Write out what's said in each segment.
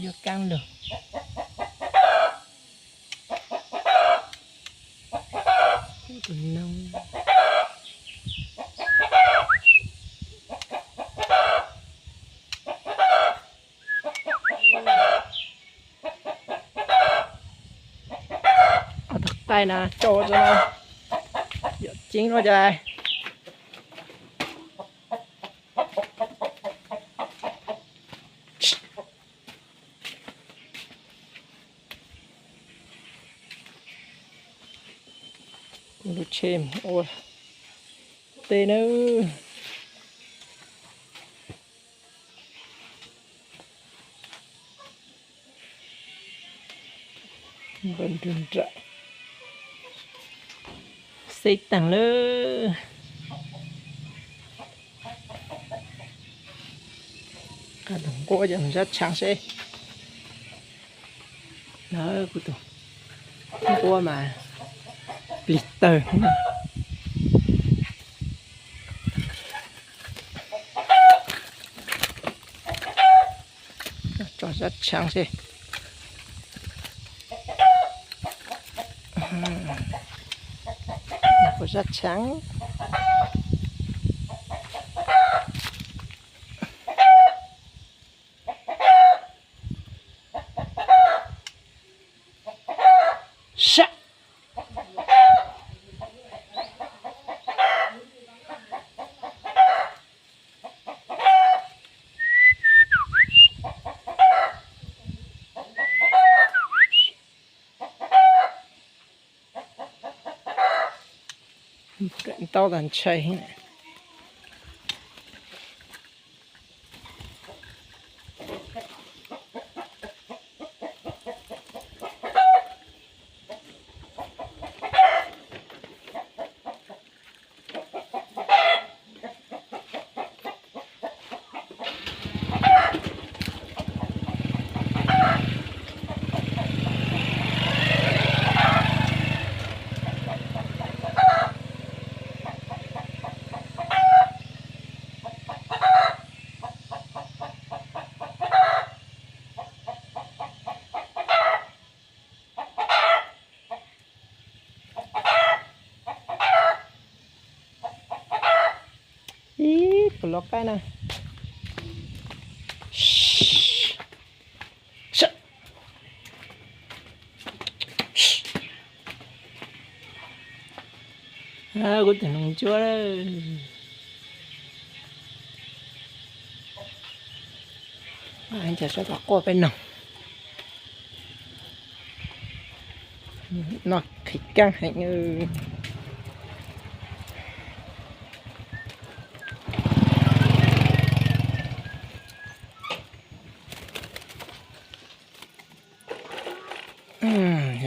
Yuav kaab lug. Tus noog. Ob tug qaij na tso rau no, yog ceeb no cas. Kuv lub tsheb mus ua teb nawb. Npawg Nrug Nraim xeb taag lawm. Qab tus nquab cov zab tshaav seb. Kuv tus nquab mas plig tawg. Tso zab tshaav seb. Ua zab tshaav. Sab. Ntaub tag ntshai. Ib puas lov qaib na. Kuv tus noog ntsuab lawm. Cas sab tom quaj peb noog. Noj qhiv kaab heev.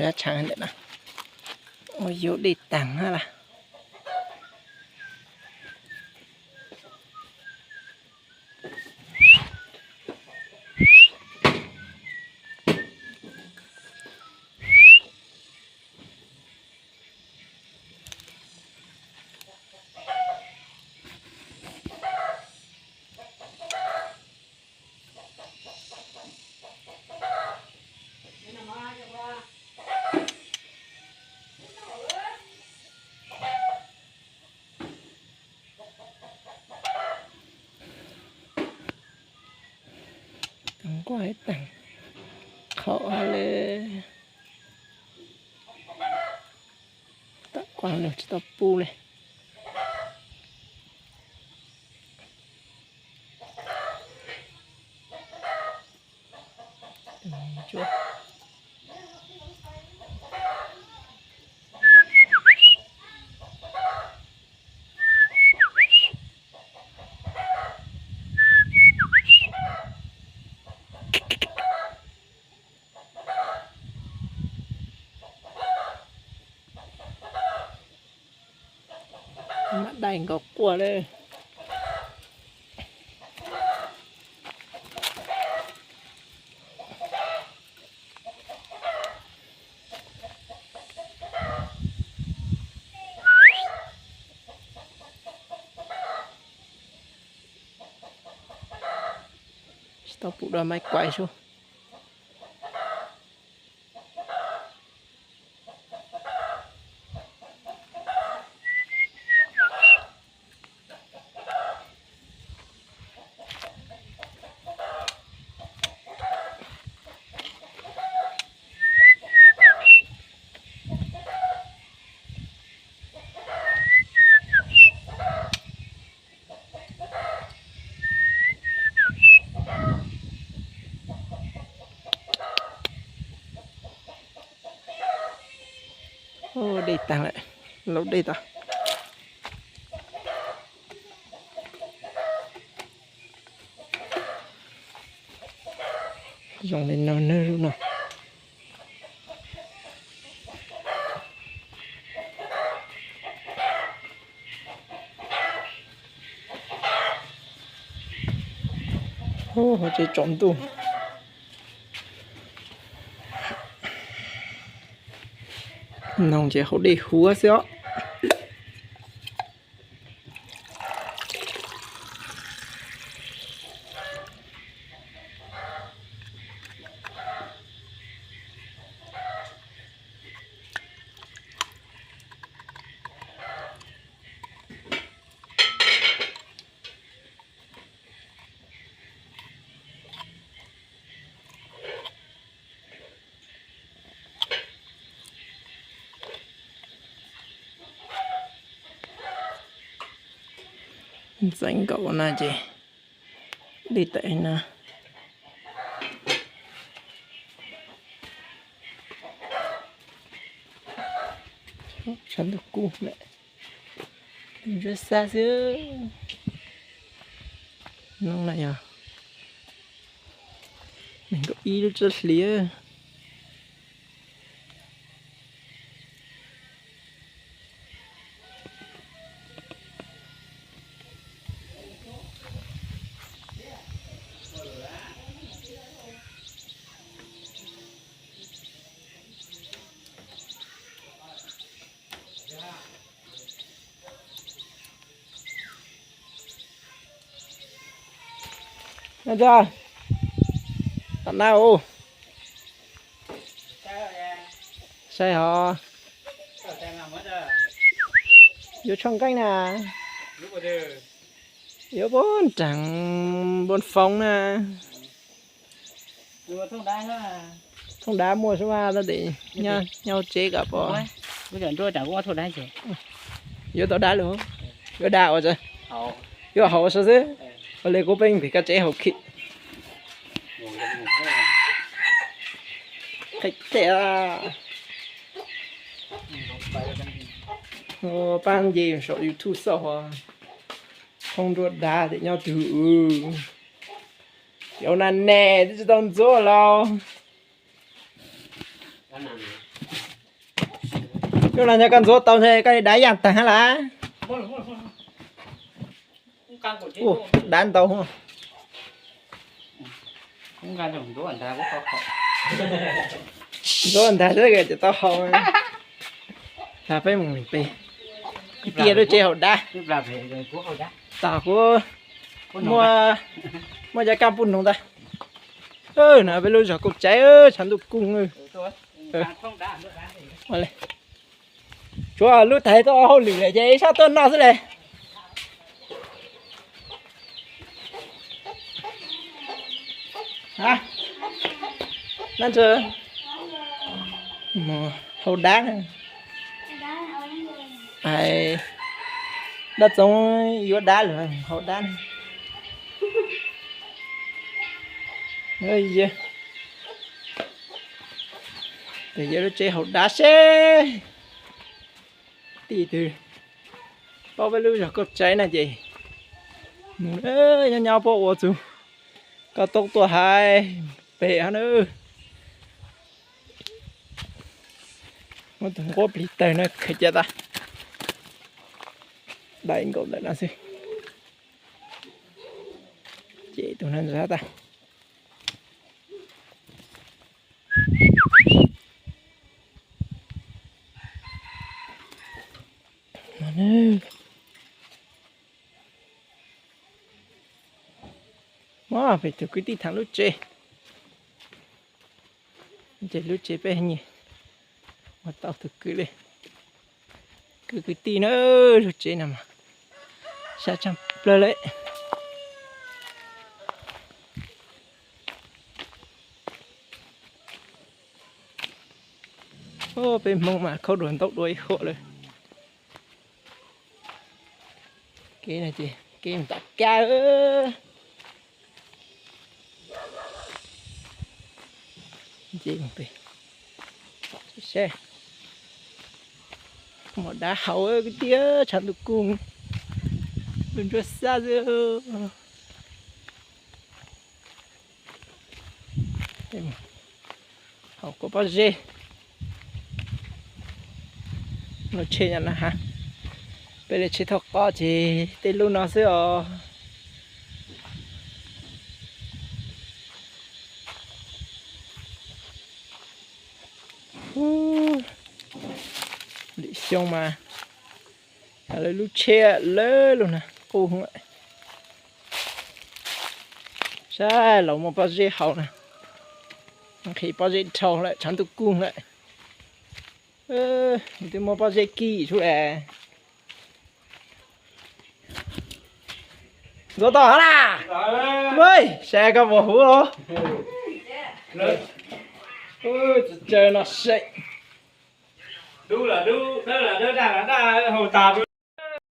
Dab tshav ntawm no ua yuav dej taag hab las. Nquag ib taag qhov le. Tam kuaj nws tsis tau pub le. Mam dai nkaus quaj lawm. Tsis tau pum dua mas kuaib sub. Dej tag lawm, laub dej tag. Zoo li no nawb lub no. Tseem tsaus ntuj. Noog ces haus dej huv xwb os. Ntxeev nkaus na ces dej tawm na. Tshav ntuj kub lawm. Ntsuab xab xwb. Hnub no yog nees nkaum ib lub txoj hli. Tom na u. Sai hov. Yuav tsho nqeej na. Yuav npuab nreeg npuab foob na. Thooj dab muaj xwb mas, tab sis nyob hauv tsev kom pom. Yuav tau dab lawm. Yuav dab ua, yuav haus xwb. Ua li kuv peb pem koj tsev haus khi. Qhia tiag. Pab nce saum YouTube xauj, thooj nruab dab tias nyob twg. Cov na ne twb tsis tau ntxuav los. Cov no yog koj ntxuav tau ntshe koj li dab yaj tag hab las. Ua, dab ntau. Ntxuav ntag xwb ces tau haus. Peb mus pem kwv tij lub tsev haus dab. Tos kuv muaj cov kaj puj noog ntag. No peb lub zos Kauj Tsaiv, tshav ntuj kuj. Tsuav lub tais tuaj ua hauj lwm lawm ces ib sab tuaj noj xwb le. Nab ntsuag, haus dab. Dab Txoov yuav dab lawm, haus dab. Tes yawg lub tsev haus dab seb tij twg paub peb lub zos Kauj Tsaiv na ces mus, nyob nyob puab ua txug koj toob tuaj hais pem hab na. Muab tus nquab plig tawg no khaws cia tas. Dai nkaus ntawm no xwb. Ces tus no ntxhab tas. Muab pem tus kwv tij thaam lub tsev. Ces lub tsev peb nyias ua tau tus kwv li. Kwv kwv tij na, lub tsev no mas sab tshaj plawg le. Peb Hmoob mas khaub dua ntaub dua ib huam lawm. Kev no ces kev mus tom kab. Ces saib, muaj dab haus kwv tij, tshav ntuj kub, ntuj ntsuab xab xwb. Haus kua pob zeb. Lub tsheb no na ha, peb lub tsheb thauj qob ces tej lub no xwb os. Lwm xyoo mas lawv lub tsheb lawv lub na qub. Saib los muaj pob zeb haus na, nqhis pob zeb dhau lawm, tshav ntuj kub lawm. Twb muaj pob zeb kib tshua lawm. Ntxuav tau hab na. Saib koj puas huv los. Tsis tsawg no seb.